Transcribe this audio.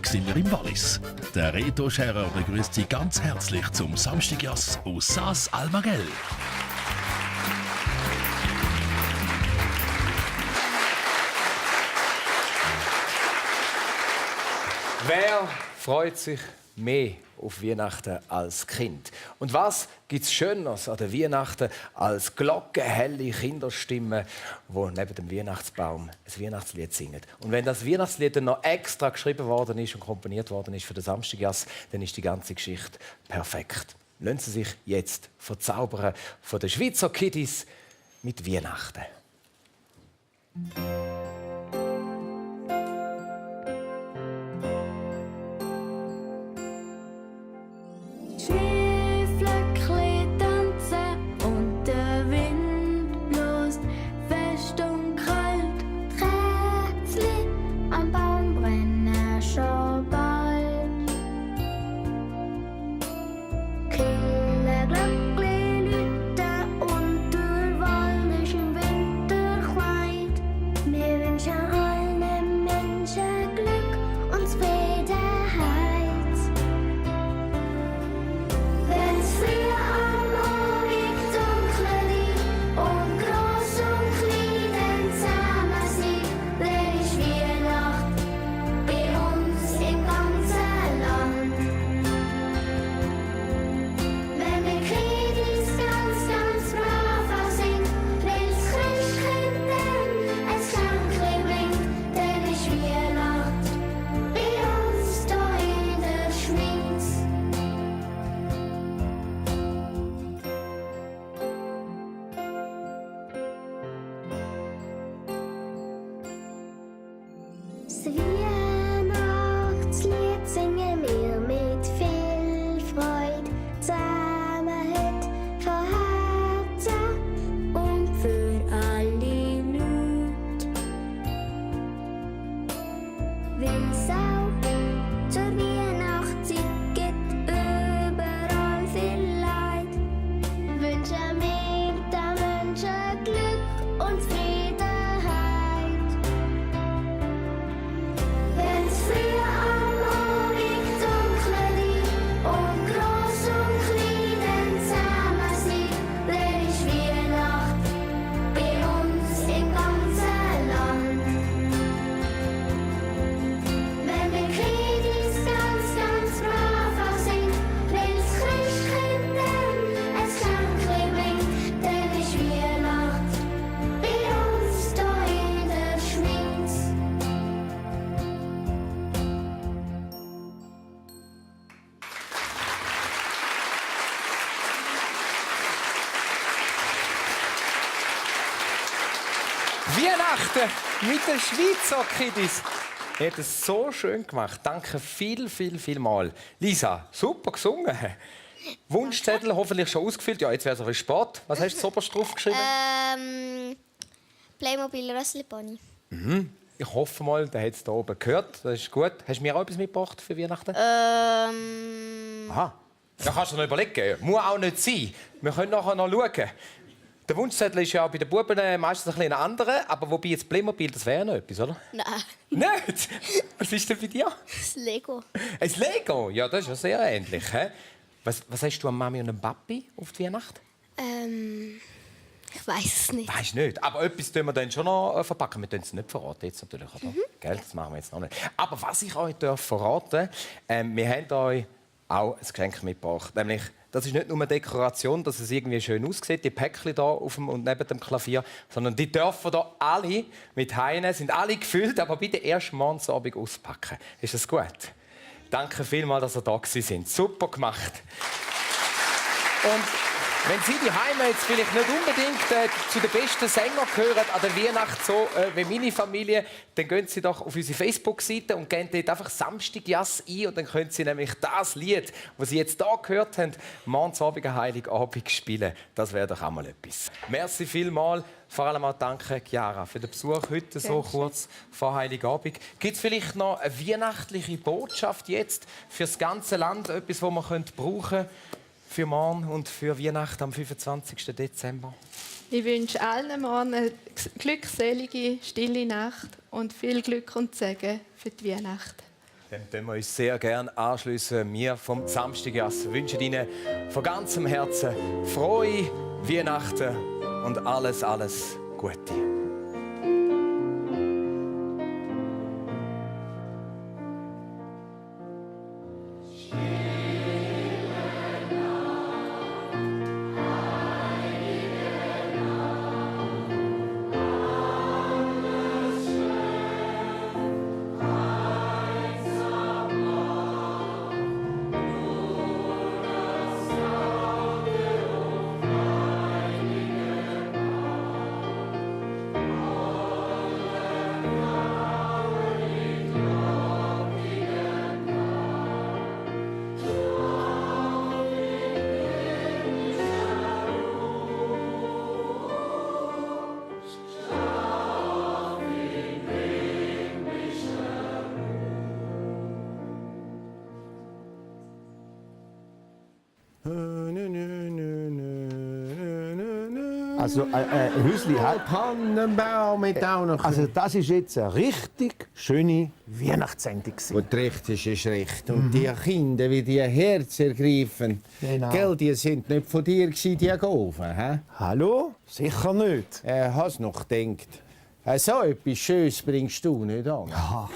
Volkssinger im Wallis. Der Reto Scherer begrüßt Sie ganz herzlich zum Samstagjass aus Saas Almagell. Wer freut sich mehr auf Weihnachten als Kind? Und was gibt es Schöneres an der Weihnachten als glockenhelle Kinderstimmen, die neben dem Weihnachtsbaum ein Weihnachtslied singen? Und wenn das Weihnachtslied dann noch extra geschrieben worden ist und komponiert worden ist für den Samstagjass, dann ist die ganze Geschichte perfekt. Lassen Sie sich jetzt verzaubern von den Schweizer Kiddies mit Weihnachten. Weihnachten mit den Schweizer Kiddies. Ihr habt es so schön gemacht. Danke viel mal. Lisa, super gesungen. Wunschzettel hoffentlich schon ausgefüllt. Ja, jetzt wäre es ein bisschen spät. Was hast du oberst drauf geschrieben? Playmobil Rössli-Pony. Ich hoffe mal, der hat es hier oben gehört. Das ist gut. Hast du mir auch etwas mitgebracht für Weihnachten? Aha. Da kannst du noch überlegen. Muss auch nicht sein. Wir können nachher noch schauen. Der Wunschzettel ist ja bei den Buben meistens ein anderer, aber wobei jetzt Playmobil, das wäre noch etwas, oder? Nein. Nicht? Was ist denn bei dir? Das Lego. Ein Lego? Ja, das ist ja sehr ähnlich. He? Was hast du an Mami und an Papi auf die Weihnacht? Ich weiß es nicht. Weißt nicht. Aber etwas tun wir dann schon noch verpacken. Wir dürfen es nicht verraten, jetzt natürlich. Oder? Gell? Das machen wir jetzt noch nicht. Aber was ich euch verraten darf, wir haben euch auch ein Geschenk mitgebracht. Nämlich, das ist nicht nur eine Dekoration, dass es irgendwie schön aussieht, die Päckchen hier auf dem und neben dem Klavier, sondern die dürfen hier alle mit heimnehmen, sind alle gefüllt, aber bitte erst morgens Abend auspacken. Ist das gut? Danke vielmals, dass ihr da sind. Super gemacht. Und wenn Sie die Heime jetzt vielleicht nicht unbedingt zu den besten Sängern gehören an der Weihnacht, so wie meine Familie, dann gehen Sie doch auf unsere Facebook-Seite und geben dort einfach Samstagjass ein und dann können Sie nämlich das Lied, das Sie jetzt hier gehört haben, morgens Abend, Heiligabend spielen. Das wäre doch auch mal etwas. Merci vielmals. Vor allem auch danke, Chiara, für den Besuch heute so kurz vor Heiligabend. Gibt es vielleicht noch eine weihnachtliche Botschaft jetzt für das ganze Land, etwas, das man brauchen könnte? Für morgen und für Weihnachten am 25. Dezember. Ich wünsche allen morgen eine glückselige, stille Nacht und viel Glück und Segen für die Weihnacht. Dem können wir uns sehr gerne anschließen. Wir vom Samstagjass wünschen Ihnen von ganzem Herzen frohe Weihnachten und alles Gute. Also, Hüsli hat. Tannenbaum mit auch noch. Also, das ist jetzt eine richtig schöne Weihnachtssendung. Wo du recht ist recht. Und die Kinder, wie die herzergreifend. Genau. Gell, die sind nicht von dir gewesen, die Gaufen, hä? Hallo? Sicher nicht. Hast noch gedacht. So etwas Schönes bringst du nicht an. Ja.